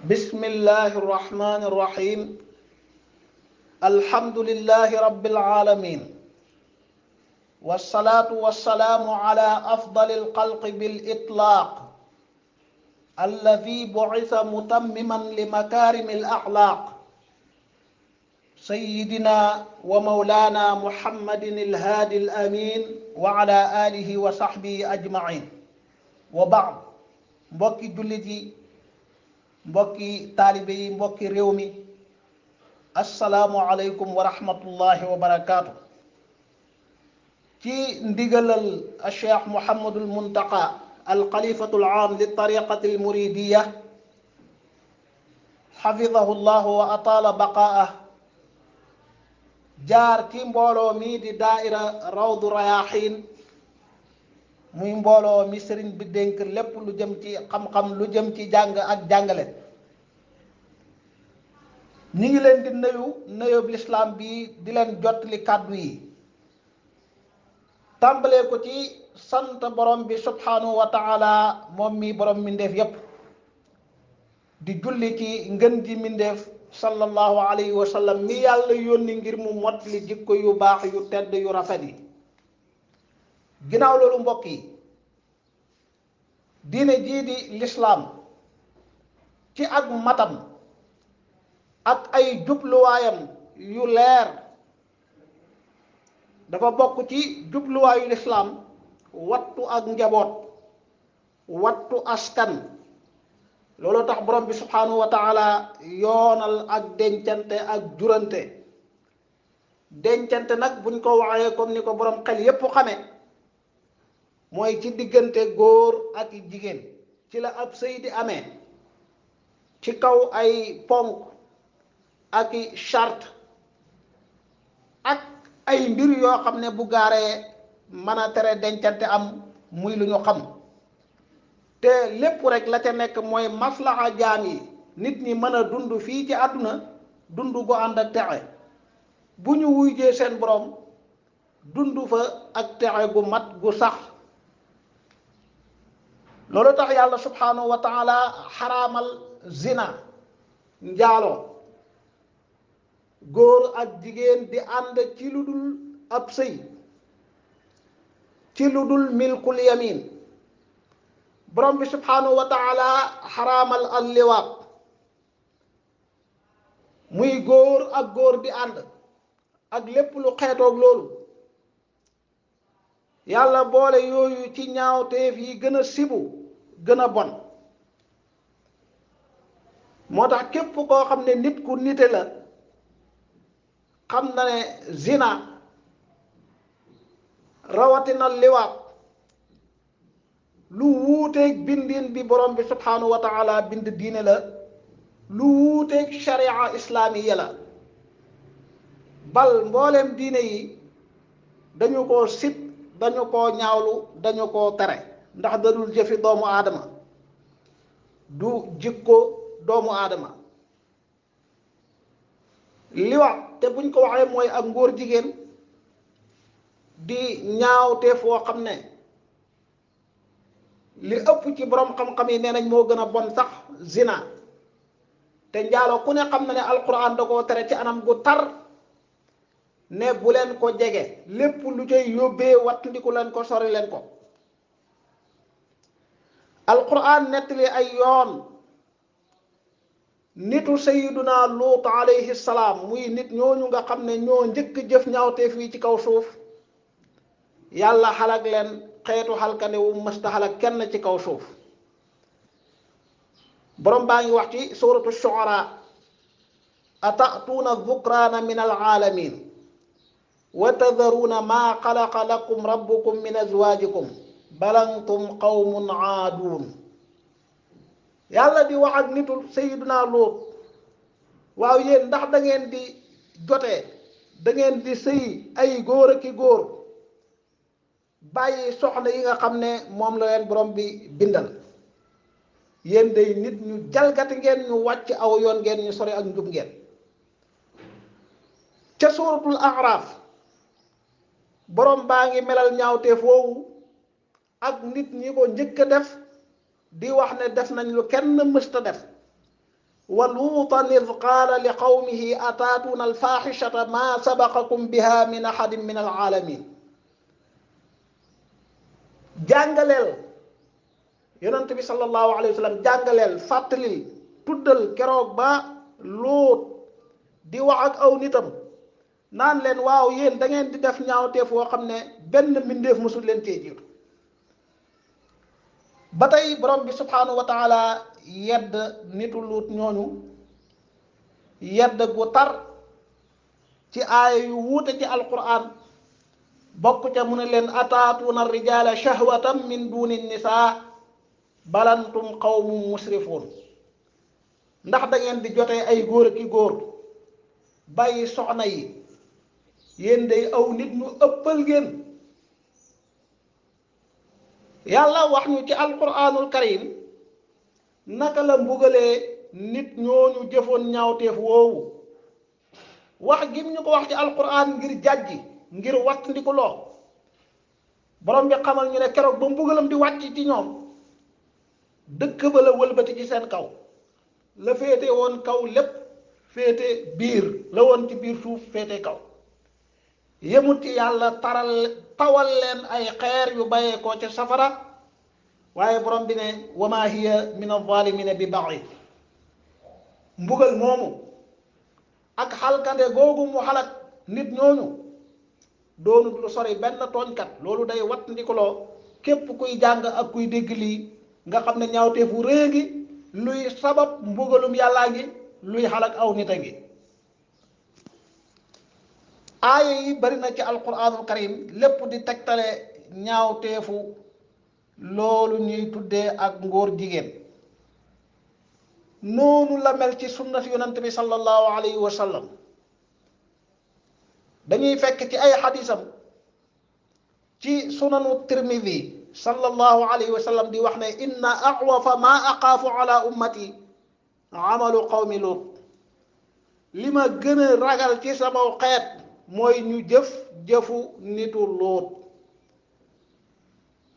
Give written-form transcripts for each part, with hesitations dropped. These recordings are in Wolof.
بسم الله الرحمن الرحيم. الحمد لله رب العالمين، والصلاة والسلام على أفضل الخلق بالإطلاق الذي بعث متمما لمكارم الأخلاق، سيدنا ومولانا محمد الهادي الأمين وعلى آله وصحبه أجمعين. وبعد، mbokki jullit yi, mbokki taalibe yi, mbokki réew mi, assalaamu aleykum wa rahmatullahi wa barakaatu. ci ndigalal Cheikh Mouhamadul Muntaqa alxalifatul aam li tariqati almuridiya, xafidahu llahu wa ataala baqaa'ah, jaar ci mbooloo mi di daaira rawdu rayaaxiin, muy mbooloo mi sëriñ bi dénk lépp lu jëm ci xam-xam, lu jëm ci jàng ak jàngale. ñi ngi leen di nuyób lislaam bi di leen jottali kàddu yi, tàmbalee ko ci sant borom bi subhanahu wa taala, moom mi borom mindeef yépp, di julli ci ngën ji mindeef sallallahu alayhi wa sallam mi yàlla yónni ngir mu mottali jikko yu baax yu tedd yu rafet yi. ginnaaw loolu mbokk yi, diine jii di lislaam ci ak matam ak ay jubluwaayam yu leer dafa bokk ci jubluwaayu lislaam wattu ak njaboot, wattu askan. loolu tax borom bi subhanahu wa taala yoonal ak dencante ak jurante. dencante nag buñ ko waxee comme ni ko borom xel yépp xame, mooy ci diggante góor ak jigéen. ci la ab sëy di amee ci kaw ay ponk ak i charte ak ay mbir yoo xam ne bu gaaree mën a tere dencante am, muy lu ñu xam. te lépp rek la ca nekk mooy maslaxa jaam yi, nit ñi mën a dund fii ci àdduna dund gu ànd ak texe, bu ñu wuyjee seen borom dund fa ak texe gu mat gu sax. loolu tax yàlla subhanahu wa taala xaraamal zina, njaaloo, góor ak jigéen di ànd ci lu dul ab sëy, ci lu dul milkul yamin. borom bi subhanahu wa taala xaraamal al liwaat, muy góor ak góor di ànd ak lépp lu xeetoog loolu. yàlla boole yooyu ci ñaawteef yi gën a sibu, gën a bon. moo tax képp koo xam ne nit ku nite la xam na ne zina, rawatina liwaat, lu wuuteeg bindin bi borom bi subhanahu wa taala bind diine la, lu wuuteeg sharia islaamiya la. bal mbooleem diine yi dañu koo sib, dañu koo ñaawlu, dañu koo tere, ndax dadul jëfi doomu aadama, du jikko doomu aadama. liwaat te buñ ko waxee mooy ak ngóor jigéen di ñaawte foo xam ne li ëpp ci borom xam-xam yi nee nañ moo gën a bon sax zina. te njaaloo ku ne xam na ne alquran da koo tere ci anam gu tar, ne bu leen ko jege, lépp lu cay yóbbee wattandiku leen ko, sori leen ko. alquran nettali ay yoon nitu sayiduna luut alayhi salaam, muy nit ñooñu nga xam ne ñoo njëkk jëf ñaawteef yi ci kaw suuf, yàlla xalak leen xeetu xalkane wu mësta xalak kenn ci kaw suuf. borom baa ngi wax ci suratu shu'ara, ata'tuuna dhukraana min alaalamin wa tadharuuna maa xalaqa lakum rabbukum min azwaajikum bal antum qawmun aaduun. yàlla di wax ak nitul sayiduna luut, waaw yéen ndax da ngeen di jotee, da ngeen di sëy ay góor ak i góor, bàyyi soxna yi nga xam ne moom la leen borom bi bindal. yéen day nit ñu jalgati ngeen, ñu wàcc aw yoon ngeen, ñu sori ak njub ngeen. ca suuratul A'raaf borom baa ngi melal ñaawteef woowu ak nit ñi ko njëkk a def, di wax ne def nañ lu kenn mësta def, wa luutan id qaala li qawmihi ataatuuna alfaaxishata maa sabaqakum biha min ahadin min alaalamin jàngaleel yonent bi sallallahu alayhi wa sallam jàngaleel fàttalil tuddal keroog ba Luut di wax ak aw nitam naan leen waaw yéen da ngeen di def ñaawteef woo xam ne benn mbindeef mësul leen cee jiitu ba tey borom bi subhanahu wa taala yedd nitu Luut ñooñu yedd gu tar ci aaya yu wuute ci alquran bokk ca mu ne leen ataatuuna rijaala shahwatan min duni nisaa balantum qawmun musrifuun ndax da ngeen di jotee ay góor ki góor bàyyi soxna yi yéen day aw nit ñu ëppal ngeen yàlla wax ñu ci alquranul karim naka la mbugalee nit ñooñu jëfoon ñaawteef woowu wax gim ñu ko wax ci alquran ngir jàjji ngir watt ndi ko loo borom bi xamal ñu ne keroog ba mbugalam di wàcc ci ñoom dëkk ba la wëlbati ci seen kaw la féete woon kaw lépp féete biir la woon ci biir suuf féete kaw yemut ci yàlla tawal leen ay xeer yu bàyyee ko ca safara waaye borom bi ne wa ma hiya min alzalimina bi baid mbugal moomu ak xalkande googu mu xalak nit ñooñu doonut lu sori benn tooñkat loolu day wat ndikuloo képp kuy jàng ak kuy dégg lii nga xam ne ñaawteefu rëy gi luy sabab mbugalum yàllaa ngi luy xalak aw nit a ngi aaya yi bari na ci alquranul karim lépp di tegtale ñaawteefu loolu ñuy tuddee ak ngóor jigéen noonu la mel ci sunnat yonent bi sallallahu alayhi wa sallam dañuy fekk ci ay xadisam ci sunanu tirmidi sallallahu alayhi wa sallam di wax ne inna axwafa ma axaafu ala ummati amalu qawmi Luut li ma gën a ragal ci sama xeet mooy ñu jëfu nitu Luut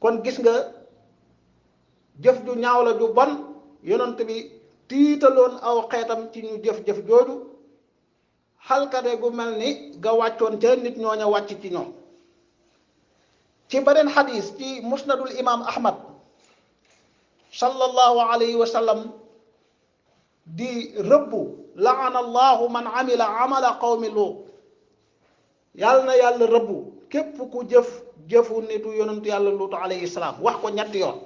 kon gis nga jëf ju ñaaw la ju bon yonent bi tiitaloon aw xeetam ci ñu jëf jooju xalkade gu mel ni ga wàccoon ca nit ñooña wàcc ci ñoom ci beneen xadis ci musnadul imam ahmad sallallahu alayhi wa sallam di rëbbu laana allahu man amila amala qawmi Luut yàlla na yàlla rëbbu képp ku jëfu nitu yonentu yàlla Luut alayhi salaam wax ko ñetti yoon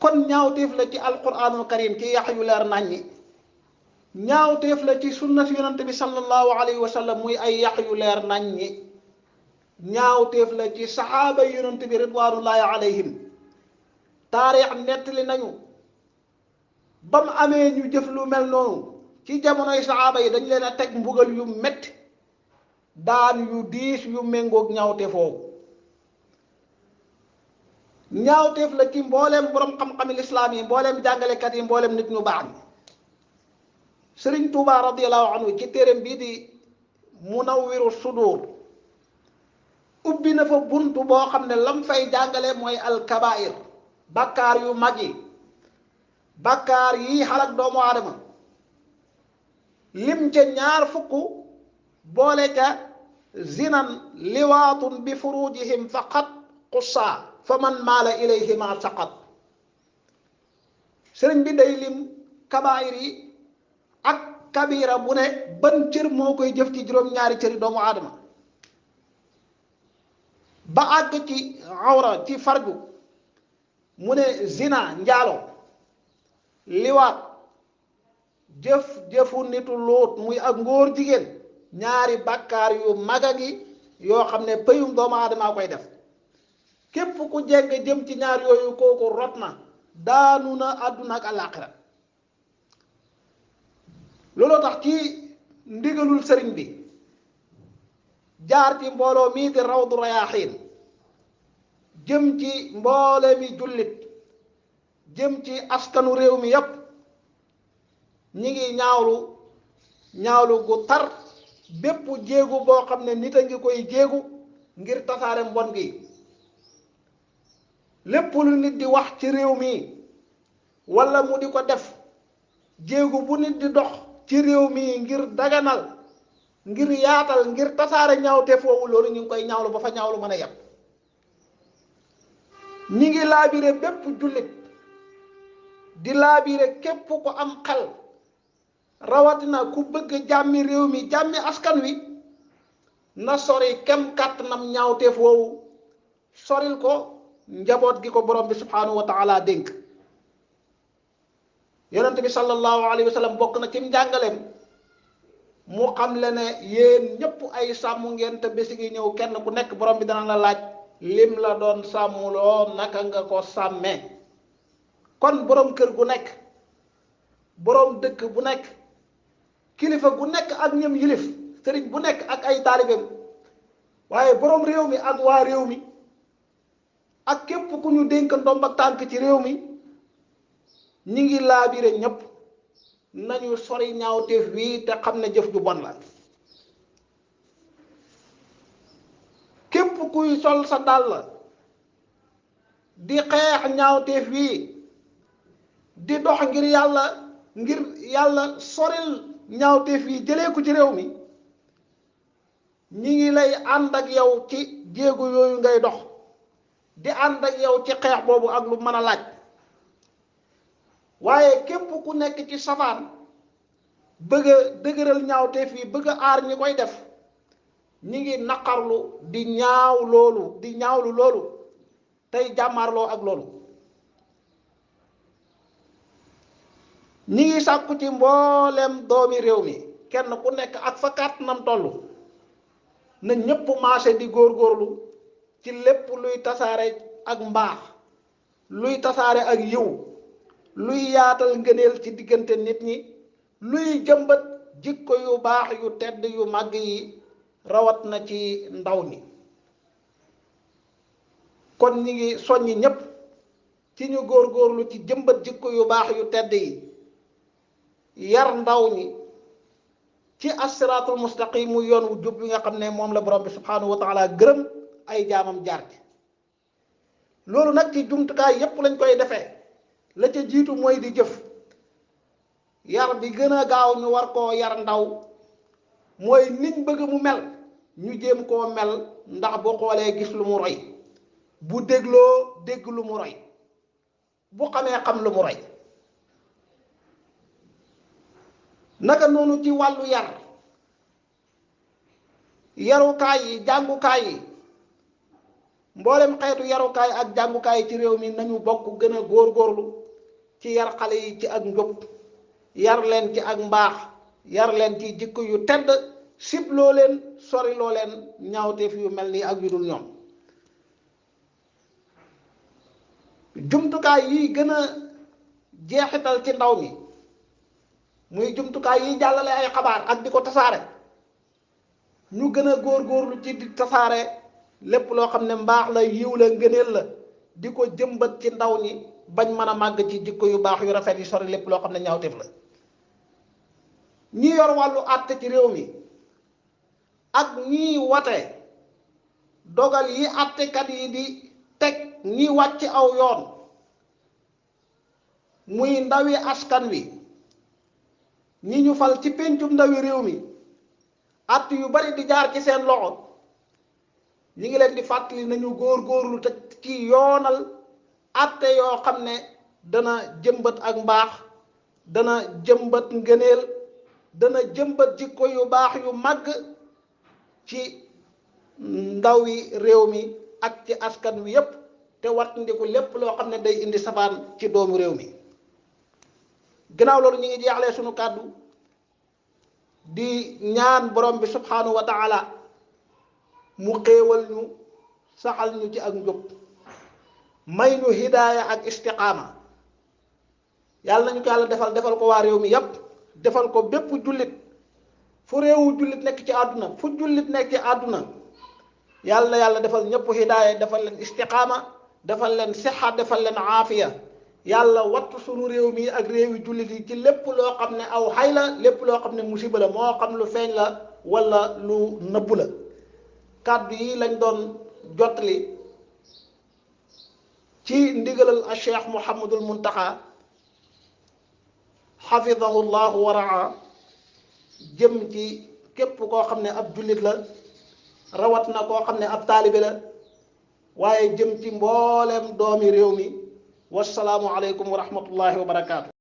kon ñaawteef la ci alquranul karim ci yax yu leer naññi ñaawteef la ci sunnat yonent bi sallallahu alayhi wa sallam muy ay yax yu leer naññi ñaawteef la ci saxaaba yonent bi ridwanullahi alayhim taarix nettali nañu ba mu amee ñu jëf lu mel noonu ci jamonoy saxaaba yi dañ leen a teg mbugal yu metti daan yu diis yu méngoog ñaawteefoowu ñaawteef la ci mbooleem borom xam-xami lislaam yi mbooleem jàngalekat yi mbooleem nit ñu baax ñi sëriñ Tuuba radiallahu anhu ci téeréem bii di Munawwiru Sudur ubbi na fa buntu boo xam ne lam fay jàngale mooy alkabair bakkaar yu mag yi bakkaar yi xalak doomu aadama lim ca ñaar fukk boole ca zinan liwaatun bi furujihim faqat qussa fa man maala ilayhima saqat sëriñ bi day lim kabaayir yi ak kabira bu ne ban cër moo koy jëf ci juróom-ñaari cëri doomu aadama ba àgg ci awra ci farju mu ne zina njaalo liwaat jëfu nitu Luut muy ak ngóor jigéen ñaari bàkkaar yu maga gi yoo xam ne pëyum doomu aadama koy def képp ku jeng jëm ci ñaar yooyu kooku rot na daanu na àdduna ak àllaaxira looloo tax ci ndigalul sëriñ bi jaar ci mbooloo mii di Rawdu Rayaahiin jëm ci mboole mi jullit jëm ci askanu réew mi yépp ñi ngi ñaawlu gu tar bépp jéegu boo xam ne nit a ngi koy jéegu ngir tasaare mbon gi lépp lu nit di wax ci réew mi wala mu di ko def jéego bu nit di dox ci réew mi ngir daganal ngir yaatal ngir tasaare ñaawte foofu loolu ñu ngi koy ñaawlu ba fa ñaawlu mën a yem. ñi ngi laabire bépp jullit di laabire képp ko am xel rawatina ku bëgg jàmmi réew mi jàmmi askan wi na sori kem kàttanam ñaawte foofu soril ko njaboot gi ko borom bi subhanahu wa taala dénk. yonent bi sallallahu alayhi wa sallam bokk na ci njàngaleem mu xam le ne yéen ñëpp ay sàmm ngeen te bési gi ñëw kenn ku nekk borom bi dana la laaj lim la doon sàmmuloo naka nga ko sàmmee. kon borom kër gu nekk borom dëkk bu nekk kilifa gu nekk ak ñëm yilif sëriñ bu nekk ak ay taalibeem waaye borom réew mi ak waa réew mi ak képp ku ñu dénk ndomb ak tànk ci réew mi ñi ngi laabire ñëpp nañu sori ñaawteef wi te xam ne jëf ju bon la. képp kuy sol sa dàll di xeex ñaawteef wi di dox ngir yàlla soril ñaawteef yi jëlee ko ci réew mi ñi ngi lay ànd ak yow ci jéego yooyu ngay dox di ànd ak yow ci xeex boobu ak lu mën a laaj. waaye képp ku nekk ci safaan bëgg a dëgëral ñaawteef yi bëgg a aar ñi koy def ñi ngi naqarlu di ñaawlu loolu tey jàmmaarloo ak loolu. ñi ngi sàkku ci mboolem doomi réew mi kenn ku nekk ak fa kàttanam toll na ñépp maase di góorgóorlu ci lépp luy tasaare ak mbaax luy tasaare ak yiw luy yaatal ngëneel ci diggante nit ñi luy jëmbat jikko yu baax yu tedd yu màgg yi rawat na ci ndaw ñi. kon ñi ngi soññi ñépp ci ñu góorgóorlu ci jëmbat jikko yu baax yu tedd yi yar ndaw ñi ci as-siraatul mustaqim mu yoon wu jub bi nga xam ne moom la borom bi subhanahu wa taala gërëm ay jaamam jaar ci. loolu nag ci jumtukaay yépp lañ koy defee la ca jiitu mooy di jëf. yar bi gën a gaaw ñu war koo yar ndaw mooy niñ bëgg mu mel ñu jéem koo mel ndax bu xoolee gis lu mu roy bu dégloo dégg lu mu roy bu xamee xam lu mu roy. naka noonu ci wàllu yarukaay yi jàngukaay yi mboolem xeetu yarukaay ak jàngukaay yi ci réew mi nañu bokk gën a góorgóorlu ci yar xale yi ci ak njub yar leen ci ak mbaax yar leen ci jikko yu tedd sibloo leen soriloo leen ñaawteef yu mel nii ak yu dul ñoom. jumtukaay yi gën a jeexital ci ndaw mi muy jumtukaay yi jàllale ay xabaar ak di ko tasaare ñu gën a góorgóorlu ci di tasaare lépp loo xam ne mbaax la yiw la ngëneel la di ko jëmbat ci ndaw ñi bañ mën a màgg ci jikko yu baax yu rafet yi sori lépp loo xam ne ñaawteef la. ñi yor wàllu àtte ci réew mi ak ñi wate dogal yi àttekat yi di teg ñi wàcc aw yoon muy ndawi askan wi ñi ñu fal ci péncum ndawi réew mi att yu bari di jaar ci seen loxo ñi ngi leen di fàttali nañu góorgóorlu te ci yoonal atte yoo xam ne dana jëmbat ak mbaax dana jëmbat ngëneel dana jëmbat jikko yu baax yu màgg ci ndawi réew mi ak ci askan wi yépp te wattandiku lépp loo xam ne day indi safaan ci doomu réew mi. gannaaw loolu ñu ngi jeexlee sunu kàddu di ñaan borom bi subhanahu wa taala mu xéewal ñu saxal ñu ci ak njub may ñu hidaaya ak istiqaama yàlla nañu ko yàlla defal ko waa réew mi yépp defal ko bépp jullit fu réewu jullit nekk ci àdduna fu jullit nekk ci àdduna yàlla na yàlla defal ñëpp hidaaya defal leen istiqaama defal leen sixa defal leen aafiya yàlla wattu sunu réew mi ak réewi jullit yi ci lépp loo xam ne aw xay la lépp loo xam ne musiba la moo xam lu feeñ la wala lu nëbbu la. kàddu yi lañ doon jottali ci ndigalal a cheikh Mouhamadul Muntaxa xafidahu llahu wa raa jëm ci képp koo xam ne ab jullit la rawat na koo xam ne ab taalibe la waaye jëm ci mboolem doomi réew mi wasalaamu aleykum wa rahmatullahi wa barakaatu.